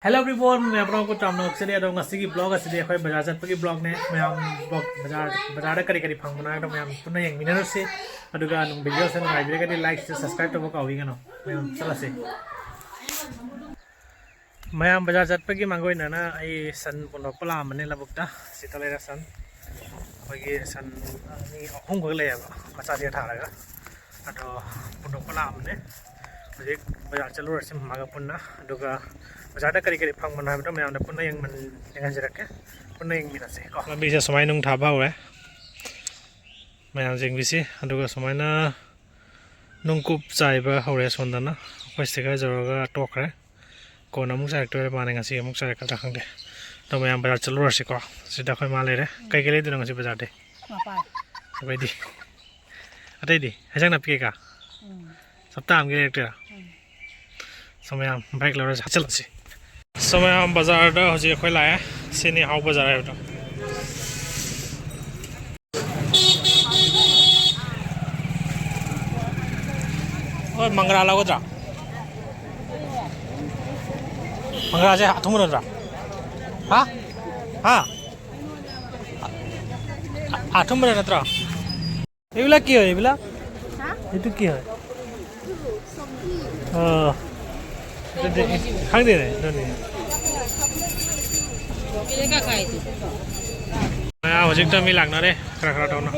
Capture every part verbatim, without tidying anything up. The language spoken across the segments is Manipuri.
Hello everyone, ꯃꯌꯥꯝ ꯄꯨꯝꯅꯃꯛꯄꯨ ꯇꯥꯝꯅ ꯑꯣꯛꯆꯔꯤ꯫ ꯑꯗꯣ ꯉꯁꯤꯒꯤ vlog ꯑꯁꯤꯗꯤ ꯑꯩꯈꯣꯏ ꯕꯖꯥꯔ ꯆꯠꯄꯒꯤ vlogꯅꯦ꯫ ꯃꯌꯥꯝ vlog ꯕꯖꯥꯔ, ꯕꯖꯥꯔꯗ ꯀꯔꯤ ꯀꯔꯤ ꯐꯪꯕꯅꯣ ꯍꯥꯏꯕꯗꯣ ꯃꯌꯥꯝ ꯄꯨꯟꯅ ꯌꯦꯡꯃꯤꯟꯅꯔꯨꯁꯤ꯫ ꯑꯗꯨꯒ ꯅꯨꯡ videoꯁꯦ ꯅꯨꯡꯉꯥꯏꯕꯤꯔꯒꯗꯤ likesꯇ subscribe ꯇꯧꯕ ꯀꯥꯎꯕꯤꯒꯅꯨ꯫ ꯃꯌꯥꯝ ꯆꯠꯂꯁꯤ꯫ ꯃꯌꯥꯝ ꯕꯖꯥꯔ ꯆꯠꯄꯒꯤ ꯃꯥꯡꯒꯣꯏꯅꯅ ꯑꯩ ꯁꯟ ꯄꯨꯟꯗꯣꯛꯄ ꯂꯥꯛꯑꯝꯕꯅꯦ ꯂꯧꯕꯨꯛꯇ꯫ ꯁꯤꯗ ꯂꯩꯔꯦ ꯁꯟ꯫ ꯑꯩꯈꯣꯏꯒꯤ ꯁꯟ ꯑꯅꯤ ꯑꯍꯨꯝꯈꯛ ꯂꯩꯌꯦꯕ, ꯃꯆꯥꯁꯤꯒ ꯊꯥꯔꯒ꯫ ꯑꯗꯣ ꯄꯨꯟꯗꯣꯛꯄ ꯂꯥꯛꯑꯝꯕꯅꯦ꯫ ꯍꯧꯖꯤꯛ ꯕꯖꯥꯔ ꯆꯠꯂꯨꯔꯁꯤ ꯃꯃꯥꯒ ꯄꯨꯟꯅ꯫ ꯑꯗꯨꯒ ꯕꯖꯥꯔꯗ ꯀꯔꯤ ꯀꯔꯤ ꯐꯪꯕꯅꯣ ꯍꯥꯏꯕꯗꯣ ꯃꯌꯥꯝꯗ ꯄꯨꯟꯅ ꯌꯦꯡꯃꯤꯟ-, ꯌꯦꯡꯍꯟꯖꯔꯛꯀꯦ꯫ ꯄꯨꯟꯅ ꯌꯦꯡꯃꯤꯟꯅꯁꯦ ꯀꯣ꯫ ꯂꯝꯕꯤꯁꯦ ꯁꯨꯃꯥꯏꯅ ꯅꯨꯡ ꯊꯥꯕ ꯍꯧꯔꯦ꯫ ꯃꯌꯥꯝ ꯌꯦꯡꯕꯤꯁꯤ꯫ ꯑꯗꯨꯒ ꯁꯨꯃꯥꯏꯅ ꯅꯨꯡꯀꯨꯞ ꯆꯥꯏꯕ ꯍꯧꯔꯦ ꯁꯣꯝꯗꯅ꯫ ꯑꯩꯈꯣꯏ ꯁꯤꯗ ꯈꯔ ꯌꯧꯔꯒ ꯇꯣꯛꯈ꯭ꯔꯦ꯫ ꯀꯣꯟꯅ ꯑꯃꯨꯛ ꯆꯥꯏꯔꯛꯇꯣꯏꯔ ꯃꯥꯅꯦ, ꯉꯁꯤ ꯑꯃꯨꯛ ꯆꯥꯏꯔꯛꯀꯗ꯭ꯔꯥ ꯈꯪꯗꯦ꯫ ꯑꯗꯣ ꯃꯌꯥꯝ ꯕꯖꯥꯔ ꯆꯠꯂꯨꯔꯁꯤꯀꯣ꯫ ꯁꯤꯗ ꯑꯩꯈꯣꯏ ꯃꯥ ꯂꯩꯔꯦ꯫ ꯀꯩꯀꯩ ꯂꯩꯗꯣꯏꯅꯣ ꯉꯁꯤ ꯕꯖꯥꯔꯗꯤ? ꯃꯄꯥꯟ꯫ ꯑꯩꯈꯣꯏꯗꯤ꯫ ꯑꯇꯩꯗꯤ? ꯍꯦꯟꯖꯥꯡ ꯅꯥꯄꯤ ꯀꯩꯀꯥ? ꯎꯝ꯫ ꯍꯞꯇꯥ ꯑꯃꯒꯤ ꯂꯩꯔꯛꯇꯣꯏꯔꯥ? ꯎꯝ꯫ ꯁꯣ ꯃꯌꯥꯝ bike ꯂꯧꯔ ꯆꯠꯂꯁꯤ꯫ ꯁꯣ ꯃꯌꯥꯝ ꯕꯖꯥꯔꯗ ꯍꯧꯖꯤꯛ ꯑꯩꯈꯣꯏ ꯂꯥꯛꯑꯦ꯫ ꯁꯤꯅꯤ ꯍꯥꯎ ꯕꯖꯥꯔ ꯍꯥꯏꯕꯗꯣ꯫ ꯍꯣꯏ, ꯃꯪꯒ꯭ꯔꯥ ꯂꯧꯒꯗ꯭ꯔꯥ? ꯃꯪꯒ꯭ꯔꯥꯁꯦ ꯑꯊꯨꯝꯕ ꯅꯠꯇ꯭ꯔꯥ? ꯍꯥ? ꯍꯥ? ꯑꯊꯨꯝꯕ ꯅꯠꯇ꯭ꯔꯣ? এইবিলাক কি হয় এইবিলাক? হা? এইটো কি হয়? অ। এইটো দে-, খাই দে নাই, এইটো নে। ꯃꯌꯥꯝ ꯍꯧꯖꯤꯛꯇ ꯃꯤ ꯂꯥꯛꯅꯔꯦ, ꯈꯔ ꯈꯔ ꯇꯧꯅ꯫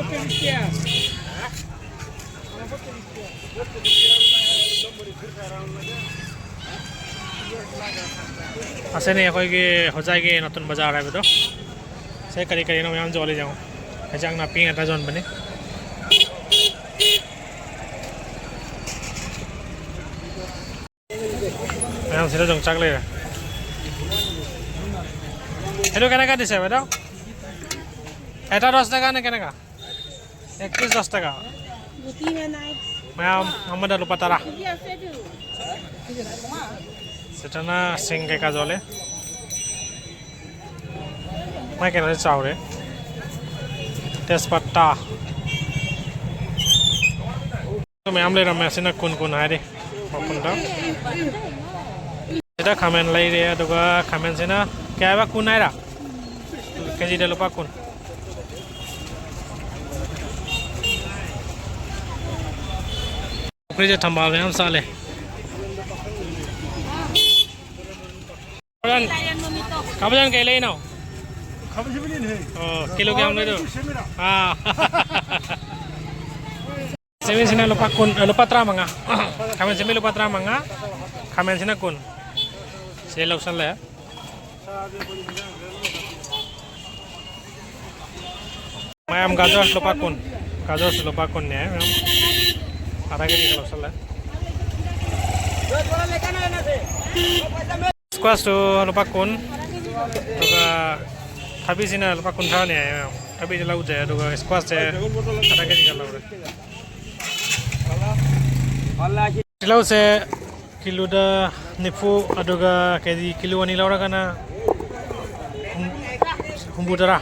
ꯑꯁꯤꯅꯤ ꯑꯩꯈꯣꯏꯒꯤ ꯍꯣꯖꯥꯏꯒꯤ ꯅꯠꯇꯨꯟ ꯕꯖꯥꯔ ꯍꯥꯏꯕꯗꯣ꯫ ꯁꯦ ꯀꯔꯤ ꯀꯔꯤꯅꯣ ꯃꯌꯥꯝ ꯌꯣꯜꯂꯤ ꯌꯦꯡꯉꯣ꯫ ꯍꯦꯟꯖꯥꯡ ꯅꯥꯄꯤ ꯉꯥꯛꯇ ꯌꯣꯟꯕꯅꯤ꯫ ꯃꯌꯥꯝ ꯁꯤꯗ ꯌꯣꯡꯆꯥꯛ ꯂꯩꯔꯦ꯫ এইটো কেনেকা দিছে বাইদেউ? এটা দহ টকা নে কেনেকা? একত্ৰিশ দহ টকা। গুটি হে নাই। ꯃꯌꯥꯝ ꯑꯃꯗ ꯂꯨꯄꯥ ꯇꯔꯥ꯫ ꯁꯤꯗꯅ ꯁꯤꯡ ꯀꯩꯀꯥ ꯌꯣꯜꯂꯦ꯫ ꯃꯥꯏ ꯀꯩꯅꯣꯁꯦ ꯆꯥꯎꯔꯦ꯫ ꯇꯦꯖꯄꯇꯥ꯫ ꯃꯌꯥꯝ ꯂꯩꯔꯝꯃꯦ꯫ ꯑꯁꯤꯅ ꯀꯨꯟ ꯀꯨꯟ ꯍꯥꯏꯔꯤ ꯃꯄꯨꯟꯗ꯫ ꯁꯤꯗ ꯈꯥꯃꯦꯟ ꯂꯩꯔꯦ, ꯑꯗꯨꯒ ꯈꯥꯃꯦꯟꯁꯤꯅ ꯀꯌꯥ ꯍꯥꯏꯕ? ꯀꯨꯟ ꯍꯥꯏꯔ? ꯀꯦꯖꯤꯗ ꯂꯨꯄꯥ ꯀꯨꯟ꯫ ꯄꯨꯈ꯭ꯔꯤꯁꯦ ꯊꯝꯕꯥꯜ ꯃꯌꯥꯝ ꯁꯥꯠꯂꯦ꯫ ꯀꯥꯕꯖꯥꯟ, ꯀꯥꯕꯖꯥꯟ ꯀꯩ ꯂꯩꯅꯣ? ꯑꯣ, ꯀꯤꯂꯣ ꯀꯌꯥꯝ ꯂꯩꯗꯣ? ꯑꯥ꯫ ꯁꯦꯝꯃꯤꯁꯤꯅ ꯂꯨꯄꯥ ꯀꯨꯟ, ꯑ, ꯂꯨꯄꯥ ꯇꯔꯥꯃꯉꯥ꯫ ꯈꯥꯃꯦꯟ ꯁꯦꯝꯃꯤ ꯂꯨꯄꯥ ꯇꯔꯥꯃꯉꯥ, ꯈꯥꯃꯦꯟꯁꯤꯅ ꯀꯨꯟ꯫ ꯁꯤ ꯂꯧꯁꯜꯂꯦ꯫ ꯃꯌꯥꯝ ꯒꯥꯖꯔ ꯂꯨꯄꯥ ꯀꯨꯟ, ꯒꯥꯖꯔꯁꯨ ꯂꯨꯄꯥ ꯀꯨꯟꯅꯦ ꯃꯌꯥꯝ꯫ ꯑꯗꯒꯤ ꯂꯧꯁꯜꯂꯦ꯫ ꯁ꯭ꯀ꯭ꯋꯥꯁꯇꯨ ꯂꯨꯄꯥ ꯀꯨꯟ, ꯑꯗꯨꯒ ꯊꯕꯤꯁꯤꯅ ꯂꯨꯄꯥ ꯀꯨꯟꯊ꯭ꯔꯥꯅꯦ ꯍꯥꯏꯌꯦ꯫ ꯊꯕꯤꯁꯦ ꯂꯧꯗ꯭ꯔꯦ, ꯑꯗꯨꯒ ꯁ꯭ꯀ꯭ꯋꯥꯁꯁꯦ ꯑꯗꯒꯤꯒ ꯂꯧꯔꯦ꯫ ꯇꯤꯜꯍꯧꯁꯦ ꯀꯤꯂꯣꯗ ꯅꯤꯐꯨ, ꯑꯗꯨꯒ ꯀꯦꯖꯤ ꯀꯤꯂꯣ ꯑꯅꯤ ꯂꯧꯔꯒꯅ ꯍꯨꯝ-, ꯍꯨꯝꯐꯨꯇꯔꯥ,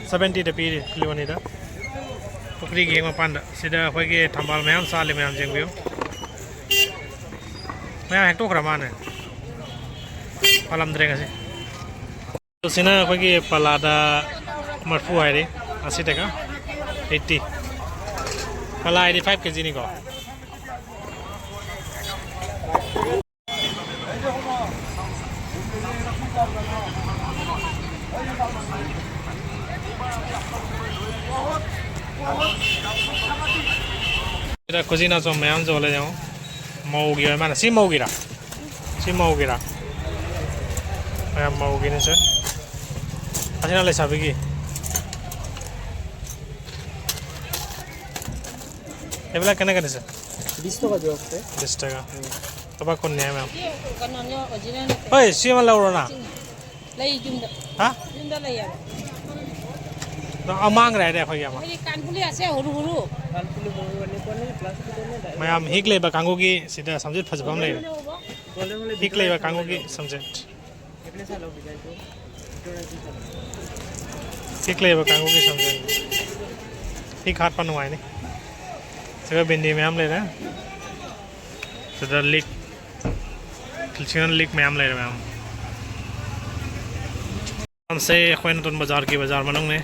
ꯁꯕꯦꯟꯇꯤꯗ ꯄꯤꯔꯤ ꯀꯤꯂꯣ ꯑꯅꯤꯗ꯫ ꯄꯨꯈ꯭ꯔꯤꯒꯤ ꯍꯦꯛ ꯃꯄꯥꯟꯗ ꯁꯤꯗ ꯑꯩꯈꯣꯏꯒꯤ ꯊꯝꯕꯥꯜ ꯃꯌꯥꯝ ꯁꯥꯠꯂꯤ, ꯃꯌꯥꯝ ꯌꯦꯡꯕꯤꯌꯨ꯫ ꯃꯌꯥꯝ ꯍꯦꯛꯇꯣꯛꯈ꯭ꯔ ꯃꯥꯅꯦ꯫ ꯄꯥꯜꯂꯝꯗ꯭ꯔꯦ ꯉꯁꯤ꯫ ꯁꯤꯅ ꯑꯩꯈꯣꯏꯒꯤ ꯄꯂꯥꯗ ꯃꯔꯐꯨ ꯍꯥꯏꯔꯤ, ꯑꯁꯤ ꯇꯀꯥ ꯑꯩꯠꯇꯤ꯫ ꯄꯂꯥ ꯍꯥꯏꯗꯤ ꯐꯥꯏꯚ ꯀꯦꯖꯤꯅꯤꯀꯣ꯫ ꯁꯤꯗ ꯈꯨꯖꯤꯟ ꯑꯆꯣꯝ ꯃꯌꯥꯝ ꯌꯣꯜꯂꯦ ꯌꯦꯡꯉꯣ꯫ ꯃꯧꯒꯤ ꯑꯣꯏ ꯃꯥꯅꯦ꯫ ꯁꯤ ꯃꯧꯒꯤꯔꯥ? ꯁꯤ ꯃꯧꯒꯤꯔꯥ? ꯃꯌꯥꯝ ꯃꯧꯒꯤꯅꯤ ꯁꯦ꯫ ꯑꯁꯤꯅ ꯂꯩꯁꯥꯕꯤꯒꯤ꯫ এইবিলাক কেনেকে দিছে? বিশ টকা দিয়ক তে। বিশ টকা। ꯎꯝ꯫ ꯂꯨꯄꯥ ꯀꯨꯟꯅꯦ ꯃꯌꯥꯝ꯫ ꯀꯩꯅꯣꯅꯦ, ꯑꯣꯔꯤꯖꯤꯅꯦꯜ ꯅꯠꯇꯦ꯫ ꯍꯣꯏ, ꯁꯤ ꯑꯃ ꯂꯧꯔꯣꯅ꯫ ꯂꯩ ꯌꯨꯝꯗ꯫ ꯍꯥ? ꯌꯨꯝꯗ ꯂꯩ ꯍꯥꯏꯕ꯫ ꯑꯗꯣ ꯑꯃ ꯃꯥꯡꯈ꯭ꯔꯦ ꯍꯥꯏꯅꯦ ꯑꯩꯈꯣꯏꯒꯤ ꯑꯃ꯫ ꯑꯩꯈꯣꯏꯗꯤ ꯀꯥꯟꯄꯨꯂꯤ ꯑꯁꯦ ꯍꯨꯔꯨ ꯍꯨꯔꯨ꯫ ꯃꯌꯥꯝ ꯍꯤꯛ ꯂꯩꯕ ꯀꯥꯡꯕꯨꯒꯤ ꯁꯤꯗ ꯁꯝꯖꯦꯠ ꯐꯖꯕ ꯑꯃ ꯂꯩꯔꯦ꯫ ꯍꯤꯛ ꯂꯩꯕ ꯀꯥꯡꯕꯨꯒꯤ ꯁꯝꯖꯦꯠ꯫ ꯍꯤꯛ ꯂꯩꯕ ꯀꯥꯡꯕꯨꯒꯤ ꯁꯝꯖꯦꯠ꯫ ꯍꯤꯛ ꯍꯥꯠꯄ ꯅꯨꯡꯉꯥꯏꯅꯤ꯫ ꯁꯤꯗ ꯕꯤꯟꯗꯤ ꯃꯌꯥꯝ ꯂꯩꯔꯦ꯫ ꯁꯤꯗ ꯂꯤꯛ꯫ ꯁꯤꯡꯅ ꯂꯤꯛ ꯃꯌꯥꯝ ꯂꯩꯔꯦ ꯃꯌꯥꯝ꯫ ꯃꯌꯥꯝꯁꯦ ꯑꯩꯈꯣꯏ ꯅꯇꯣꯟ ꯕꯖꯥꯔꯒꯤ ꯕꯖꯥꯔ ꯃꯅꯨꯡꯅꯦ꯫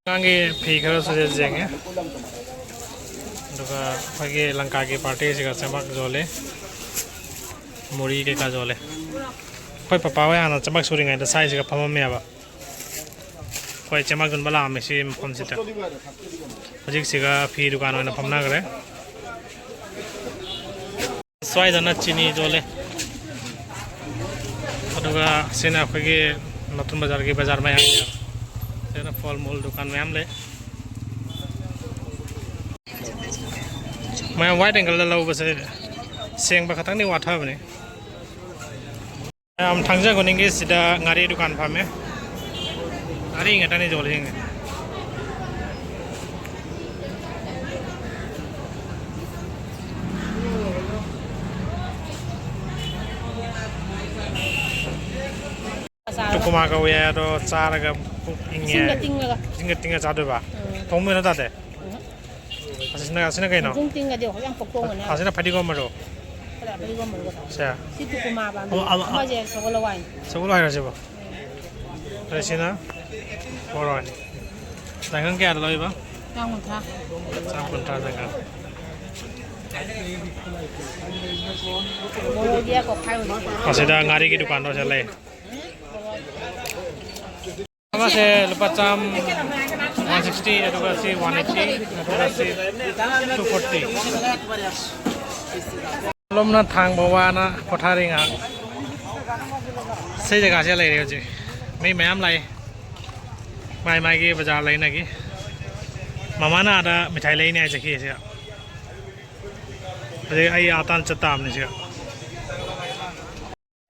ꯑꯉꯥꯡꯒꯤ ꯐꯤ ꯈꯔꯁꯨ ꯌꯦꯡꯉꯦ꯫ ꯑꯗꯨꯒ ꯑꯩꯈꯣꯏꯒꯤ ꯂꯪꯀꯥꯒꯤ ꯄꯥꯔꯇꯤꯁꯤꯒ ꯆꯦꯕꯥꯛ ꯌꯣꯜꯂꯤ꯫ ꯃꯨꯔꯤ ꯀꯩꯀꯥ ꯌꯣꯜꯂꯦ꯫ ꯑꯩꯈꯣꯏ ꯄꯄꯥ ꯍꯣꯏ ꯍꯥꯟꯅ ꯆꯦꯕꯥꯛ ꯁꯨꯔꯤꯉꯩꯗ ꯁ꯭ꯋꯥꯏꯁꯤꯒ ꯐꯝꯃꯝꯃꯦꯕ꯫ ꯑꯩꯈꯣꯏ ꯆꯦꯕꯥꯛ ꯌꯣꯟꯕ ꯂꯥꯛꯑꯝꯃꯦ ꯁꯤ ꯃꯐꯝꯁꯤꯗ꯫ ꯍꯧꯖꯤꯛꯁꯤꯒ ꯐꯤ ꯗꯨꯀꯥꯟ ꯑꯣꯏꯅ ꯐꯝꯅꯈ꯭ꯔꯦ꯫ ꯁ꯭ꯋꯥꯏꯗꯅ ꯆꯤꯅꯤ ꯌꯣꯜꯂꯦ꯫ ꯑꯗꯨꯒ ꯁꯤꯅ ꯑꯩꯈꯣꯏꯒꯤ ꯅꯇꯣꯟ ꯕꯖꯥꯔꯒꯤ ꯕꯖꯥꯔ ꯃꯌꯥꯝꯅꯦꯕ꯫ ꯁꯤꯅ ꯐꯣꯜ ꯃꯨꯜ ꯗꯨꯀꯥꯟ ꯃꯌꯥꯝ ꯂꯩ꯫ ꯃꯌꯥꯝ ꯋꯥꯏꯠ ꯑꯦꯡꯒꯜꯗ ꯂꯧꯕꯁꯦ ꯁꯦꯡꯕ ꯈꯛꯇꯪꯗꯤ ꯋꯥꯊꯕꯅꯤ꯫ ꯃꯌꯥꯝ ꯊꯥꯡꯖ ꯈꯨꯗꯤꯡꯒꯤ ꯁꯤꯗ ꯉꯥꯔꯤ ꯗꯨꯀꯥꯟ ꯐꯝꯃꯦ꯫ ꯉꯥꯔꯤ ꯉꯥꯛꯇꯅꯤ ꯌꯣꯜꯂꯤꯁꯤꯡꯁꯦ꯫ ꯇꯨꯀꯨꯃꯥ ꯀꯧꯋꯦ ꯑꯗꯣ ꯆꯥꯔꯒ ꯄꯨꯛ ꯏꯪꯉꯦ꯫ ꯏꯁꯤꯡꯒ ꯇꯤꯡꯉꯒ꯫ ꯏꯁꯤꯡꯒ ꯇꯤꯡꯉ ꯆꯥꯗꯣꯏꯕ? ꯎꯝ꯫ ꯊꯣꯡꯕ ꯅꯠꯇꯦ? ꯎꯝ꯫ ꯑꯁꯤꯅ, ꯑꯁꯤꯅ ꯀꯩꯅꯣ? ꯊꯣꯡ ꯇꯤꯡꯉꯗꯤ ꯌꯥꯝ ꯄꯣꯛꯊꯣꯛꯑꯣꯅꯦ꯫ ꯑꯁꯤꯅ ꯐꯗꯤꯒꯣꯝ ꯃꯔꯨ꯫ ꯐꯗꯤꯒꯣꯝ ꯃꯔꯨ ꯈꯛꯇ꯫ ꯁꯦ꯫ ꯁꯤ ꯇꯨꯀꯨꯃꯥ ꯄꯥꯝꯕꯤ꯫ ꯑꯃ, ꯑꯃ, ꯑꯃꯁꯦ ꯁꯒꯣꯜ ꯍꯋꯥꯏꯅꯤ꯫ ꯁꯒꯣꯜ ꯍꯋꯥꯏꯔꯣ ꯁꯤꯕꯣ? ꯑꯗ ꯁꯤꯅ ꯃꯣꯔꯣꯛ꯫ ꯆꯪꯒꯝ ꯀꯌꯥꯗ ꯂꯧꯔꯤꯕ? ꯆꯥꯝ ꯀꯨꯟꯊ꯭ꯔꯥ꯫ ꯆꯥꯝ ꯀꯨꯟꯊ꯭ꯔꯥ ꯆꯪꯒꯝ꯫ ꯃꯣꯔꯣꯛꯁꯦ ꯀꯣꯛꯐꯥꯏ ꯑꯣꯏꯅ꯫ ꯑꯁꯤꯗ ꯉꯥꯔꯤꯒꯤ ꯗꯨꯀꯥꯟꯗꯣ ꯁꯤꯗ ꯂꯩ꯫ ꯑꯃꯁꯦ ꯂꯨꯄꯥ ꯆꯥꯝ, ꯋꯥꯟ ꯁꯤꯛꯁꯇꯤ, ꯑꯗꯨꯒ ꯁꯤ ꯋꯥꯟ ꯑꯩꯠꯇꯤ, ꯑꯗꯨꯒ ꯁꯤ ꯇꯨ ꯐꯣꯔꯇꯤ꯫ ꯂꯣꯝꯅ ꯊꯥꯡꯕ ꯋꯥꯅ ꯄꯣꯊꯥꯔꯤ ꯉꯥꯏꯍꯥꯛ꯫ ꯁꯤ ꯖꯒꯥꯁꯦ ꯂꯩꯔꯦ ꯍꯧꯖꯤꯛ꯫ ꯃꯤ ꯃꯌꯥꯝ ꯂꯥꯛꯏ꯫ ꯃꯥꯏ ꯃꯥꯏꯒꯤ ꯕꯖꯥꯔ ꯂꯩꯅꯈꯤ꯫ ꯃꯃꯥꯅ ꯑꯥꯗ ꯃꯤꯊꯥꯏ ꯂꯩꯅꯤ ꯍꯥꯏ ꯆꯠꯈꯤ ꯁꯤꯗ꯫ ꯍꯧꯖꯤꯛ ꯑꯩ ꯑꯥ ꯇꯥꯟ ꯆꯠ ꯇꯥꯕꯅꯤ ꯁꯤꯗ꯫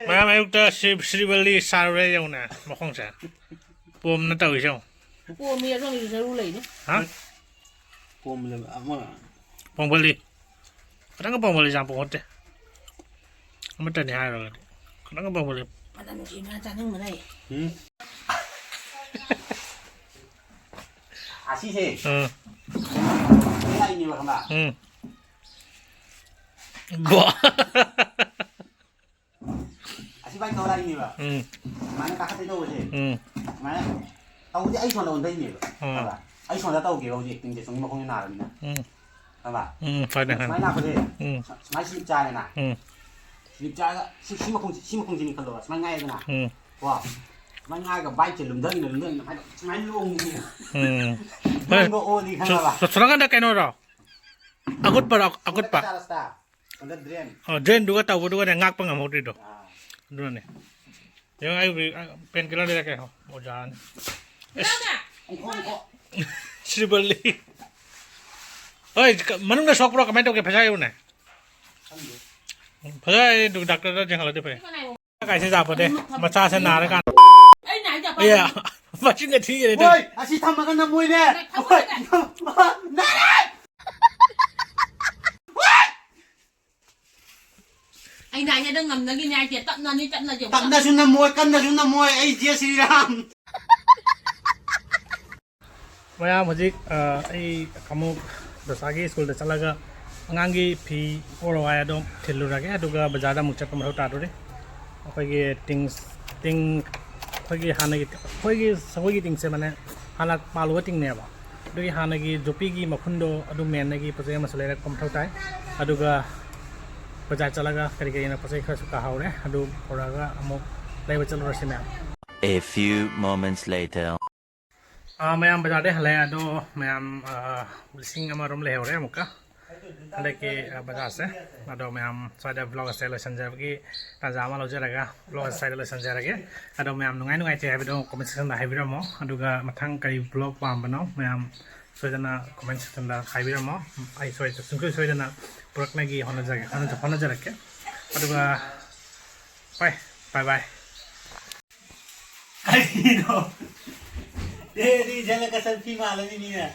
ꯃꯌꯥꯝ ꯑꯌꯨꯛꯇ ꯁ꯭ꯔꯤ, ꯁ꯭ꯔꯤꯕꯜꯂꯤ ꯁꯥꯔꯨꯔꯦ ꯌꯦꯡꯉꯨꯅꯦ ꯃꯈꯣꯡꯁꯦ꯫ ꯄꯣꯝꯅ ꯇꯧꯔꯤꯁꯦ ꯌꯦꯡꯉꯨ꯫ ꯄꯣꯝꯃꯤ ꯑꯗꯣꯝꯒꯤꯁꯨ ꯁꯔꯨ ꯂꯩꯅꯤ꯫ ꯍꯥ? ꯄꯣꯝꯂꯦꯕ ꯑꯃ꯫ ꯄꯣꯝꯒꯜꯂꯤ꯫ ꯈꯤꯇꯪꯒ ꯄꯣꯝꯒꯜꯂꯤ ꯌꯥꯝ ꯄꯣꯝꯈꯠꯇꯦ꯫ ꯑꯃꯠꯇꯅꯤ ꯍꯥꯏꯔꯨꯔꯒꯗꯤ꯫ ꯈꯤꯇꯪꯒ ꯄꯣꯝꯒꯜꯂꯤ꯫ ꯃꯅꯝ ꯅꯨꯡꯁꯤꯕꯅ ꯆꯥꯅꯤꯡꯕꯅ ꯑꯩ꯫ ꯎꯝ꯫ ꯑꯁꯤꯁꯦ꯫ ꯎꯝ꯫ ꯂꯥꯛꯏꯅꯦꯕ ꯈꯪꯕ꯭ꯔꯥ? ꯎꯝ꯫ ꯒꯣ꯫ ꯁꯤ ꯕꯥꯏꯛ ꯊꯧꯔ ꯂꯥꯛꯏꯅꯦꯕ꯫ ꯎꯝ꯫ ꯁꯨꯃꯥꯏꯅ ꯀꯥꯈꯠꯇꯣꯏ ꯇꯧꯕꯁꯦ꯫ ꯎꯝ꯫ ꯁꯨꯃꯥꯏꯅ ꯇꯧꯕꯗꯤ ꯑꯩ ꯁꯣꯝꯗ ꯑꯣꯟꯊꯩꯅꯦꯕ꯫ ꯎꯝ꯫ ꯈꯪꯉꯕ? ꯑꯩ ꯁꯣꯝꯗ ꯇꯧꯒꯦꯕ ꯍꯧꯖꯤꯛ actingꯁꯦ, ꯁꯣꯝꯒꯤ ꯃꯈꯣꯡꯁꯦ ꯅꯥꯔꯕꯅꯤꯅ꯫ ꯎꯝ꯫ ꯈꯪꯉꯕ? ꯎꯝ, ꯍꯣꯏꯅꯦ, ꯍꯣꯏꯅꯦ꯫ ꯁꯨꯃꯥꯏꯅ ꯂꯥꯛꯄꯁꯦ꯫ ꯎꯝ꯫ ꯁꯨꯃꯥꯏꯅ slip ꯆꯥꯔꯦꯅ꯫ ꯎꯝ꯫ Slip ꯆꯥꯔꯒ ꯁꯤ, ꯁꯤ ꯃꯈꯣꯡꯁꯦ, ꯁꯤ ꯃꯈꯣꯡꯁꯤꯅꯤ ꯈꯜꯂꯣꯕ꯫ ꯁꯨꯃꯥꯏꯅ ꯉꯥꯛꯑꯦꯗꯅ꯫ ꯎꯝ꯫ ꯀꯣ? ꯁꯨꯃꯥꯏꯅ ꯉꯥꯛꯑꯒ ꯕꯥꯏꯛꯁꯦ ꯂꯨꯝꯊꯈꯤꯅ, ꯂꯨꯝꯊꯈꯤꯅ ꯁꯨꯃꯥꯏꯅ, ꯁꯨꯃꯥꯏꯅ ꯂꯣꯡꯉꯤꯅꯦ꯫ ꯎꯝ꯫ ꯂꯣꯡꯗꯣ ꯑꯣꯅꯤ ꯈꯪꯉꯕ? ꯁꯣ-, ꯁꯣ-, ꯁꯣꯂꯣꯡꯀꯥꯟꯗ ꯀꯩꯅꯣꯔꯣ? ꯑꯒꯨꯠꯄꯔꯣ? ꯑꯒꯨꯠꯄ? ꯆꯥꯔꯁꯇ꯫ ꯑꯣ, drain꯫ ꯑꯣ, drainꯗꯨꯒ ꯇꯧꯕꯗꯨꯒꯅꯦ ꯉꯥꯛꯄ ꯉꯝꯍꯧꯗ꯭ꯔꯤꯗꯣ꯫ ꯑꯥ꯫ ꯑꯗꯨꯅꯅꯦ꯫ ꯌꯦꯡꯉꯣ, ꯑꯩ ꯍꯧꯖꯤꯛ, ꯑ, painkiller ꯂꯩꯔꯛꯀꯦ꯫ ꯑꯣꯖꯥꯅꯤ꯫ ꯏꯁ꯫ ꯅꯪꯅ? ꯁ꯭ꯔꯤꯕꯜꯂꯤ꯫ ꯍꯣꯏ, ꯀ-, ꯃꯅꯨꯡꯗ ꯁꯣꯛꯄ꯭ꯔꯣ? ꯀꯃꯥꯏꯅ ꯇꯧꯒꯦ? ꯐꯖ ꯍꯥꯏꯌꯨꯅꯦ꯫ ꯈꯪꯗꯦ꯫ ꯐꯖ ꯍꯥꯏꯗꯤ ꯗꯣꯛꯇꯔꯗ ꯌꯦꯡꯍꯜꯂꯗꯤ ꯐꯩ꯫ ꯀꯥꯏꯁꯦ ꯆꯥꯄꯣꯠꯇꯦ꯫ ꯃꯆꯥꯁꯦ ꯅꯥꯔꯀꯥꯟꯗ꯫ ꯑꯩꯅ ꯍꯥꯏꯁꯦ ꯑꯦ, ꯃꯆꯤꯟꯒ ꯊꯤꯈꯔꯦꯗ꯫ ꯍꯣꯏ, ꯑꯁꯤ ꯊꯝꯃꯒ ꯅꯝꯃꯣꯏꯅꯦ꯫ ꯊꯝꯃꯣꯏꯅꯦ꯫ ꯍꯣꯏ, ꯅꯥꯔꯦ꯫ ꯑꯩꯅ ꯍꯥꯏꯁꯦ ꯅꯪ ꯉꯝꯅꯒꯤꯅꯦ ꯍꯥꯏꯁꯦ, ꯇꯞꯅꯅꯤ, ꯇꯞꯅꯁꯦ꯫ ꯇꯞꯅꯁꯨ ꯅꯝꯃꯣꯏ, ꯀꯟꯅꯁꯨ ꯅꯝꯃꯣꯏ, ꯑꯩ ꯖꯦ ꯁ꯭ꯔꯤꯔꯥꯝ꯫ ꯃꯌꯥꯝ ꯍꯧꯖꯤꯛ, ꯑ, ꯑꯩ ꯑꯃꯨꯛ ꯗꯣꯁꯥꯒꯤ ꯁ꯭ꯀꯨꯜꯗ ꯆꯠꯂꯒ ꯑꯉꯥꯡꯒꯤ ꯐꯤ ꯑꯣꯔ ꯋꯥꯏ ꯑꯗꯣ ꯊꯤꯜꯂꯨꯔꯒꯦ, ꯑꯗꯨꯒ ꯕꯖꯥꯔꯗ ꯑꯃꯨꯛ ꯆꯠꯄ ꯃꯊꯧ ꯇꯥꯗꯣꯔꯤ꯫ ꯑꯩꯈꯣꯏꯒꯤ ꯇꯤꯡ, ꯇꯤꯡ, ꯑꯩꯈꯣꯏꯒꯤ ꯍꯥꯟꯅꯒꯤ, ꯑꯩꯈꯣꯏꯒꯤ ꯁꯒꯣꯜꯒꯤ ꯇꯤꯡꯁꯦ ꯃꯅꯦ ꯍꯥꯟꯅ ꯄꯥꯜꯂꯨꯕ ꯇꯤꯡꯅꯦꯕ꯫ ꯑꯗꯨꯒꯤ ꯍꯥꯟꯅꯒꯤ ꯖꯣꯄꯤꯒꯤ ꯃꯈꯨꯟꯗꯣ ꯑꯗꯨ ꯃꯦꯟꯅꯒꯤ ꯄꯣꯠ ꯆꯩ ꯑꯃꯁꯨ ꯂꯩꯔꯛꯄ ꯃꯊꯧ ꯇꯥꯏ꯫ ꯑꯗꯨꯒ ꯕꯖꯥꯔ ꯆꯠꯂꯒ ꯀꯔꯤ ꯀꯔꯤꯅꯣ ꯄꯣꯠ ꯆꯩ ꯈꯔꯁꯨ ꯀꯥꯍꯧꯔꯦ꯫ ꯑꯗꯨ ꯄꯨꯔꯛꯑꯒ ꯑꯃꯨꯛ ꯂꯩꯕ ꯆꯠꯂꯨꯔꯁꯤ ꯃꯌꯥꯝ꯫ A few moments later. ꯑꯥ, ꯃꯌꯥꯝ ꯕꯖꯥꯔꯗꯩ ꯍꯜꯂꯛꯑꯦ꯫ ꯑꯗꯣ ꯃꯌꯥꯝ, ꯑꯥ, ꯂꯤꯁꯤꯡ ꯑꯃꯔꯣꯝ ꯂꯩꯍꯧꯔꯦ ꯑꯃꯨꯛꯀ꯫ ꯍꯟꯗꯛꯀꯤ, ꯑꯥ, ꯕꯖꯥꯔꯁꯦ꯫ ꯑꯗꯣ ꯃꯌꯥꯝ ꯁ꯭ꯋꯥꯏꯗ vlog ꯑꯁꯦ ꯂꯣꯏꯁꯤꯟꯖꯕꯒꯤ ꯇꯥꯟꯖꯥ ꯑꯃ ꯂꯧꯖꯔꯒ vlog ꯑꯁꯦ ꯁ꯭ꯋꯥꯏꯗ ꯂꯣꯏꯁꯤꯟꯖꯔꯒꯦ꯫ ꯑꯗꯣ ꯃꯌꯥꯝ ꯅꯨꯡꯉꯥꯏ ꯅꯨꯡꯉꯥꯏꯇꯦ ꯍꯥꯏꯕꯗꯣ comment section ꯗ ꯍꯥꯏꯕꯤꯔꯝꯃꯣ꯫ ꯑꯗꯨꯒ ꯃꯊꯪ ꯀꯔꯤ vlog ꯄꯥꯝꯕꯅꯣ ꯃꯌꯥꯝ ꯁꯣꯏꯗꯅ comment section ꯗ ꯍꯥꯏꯕꯤꯔꯝꯃꯣ꯫ ꯑꯩ ꯁꯣꯏ-, ꯁꯨꯡꯁꯣꯏ ꯁꯣꯏꯗꯅ ꯄꯨꯔꯛꯅꯒꯤ ꯍꯣꯠꯅꯖꯒꯦ, ꯍꯣꯠꯅꯖ-, ꯍꯣꯠꯅꯖꯔꯛꯀꯦ꯫ ꯑꯗꯨꯒ bye, bye bye꯫ ꯀꯔꯤꯅꯣ? ꯑꯦ, ꯑꯗꯨꯗꯤ ꯏꯆꯜꯅ ꯀꯁꯟ ꯐꯤ ꯃꯥꯜꯂꯅꯤ ꯃꯤꯅ꯫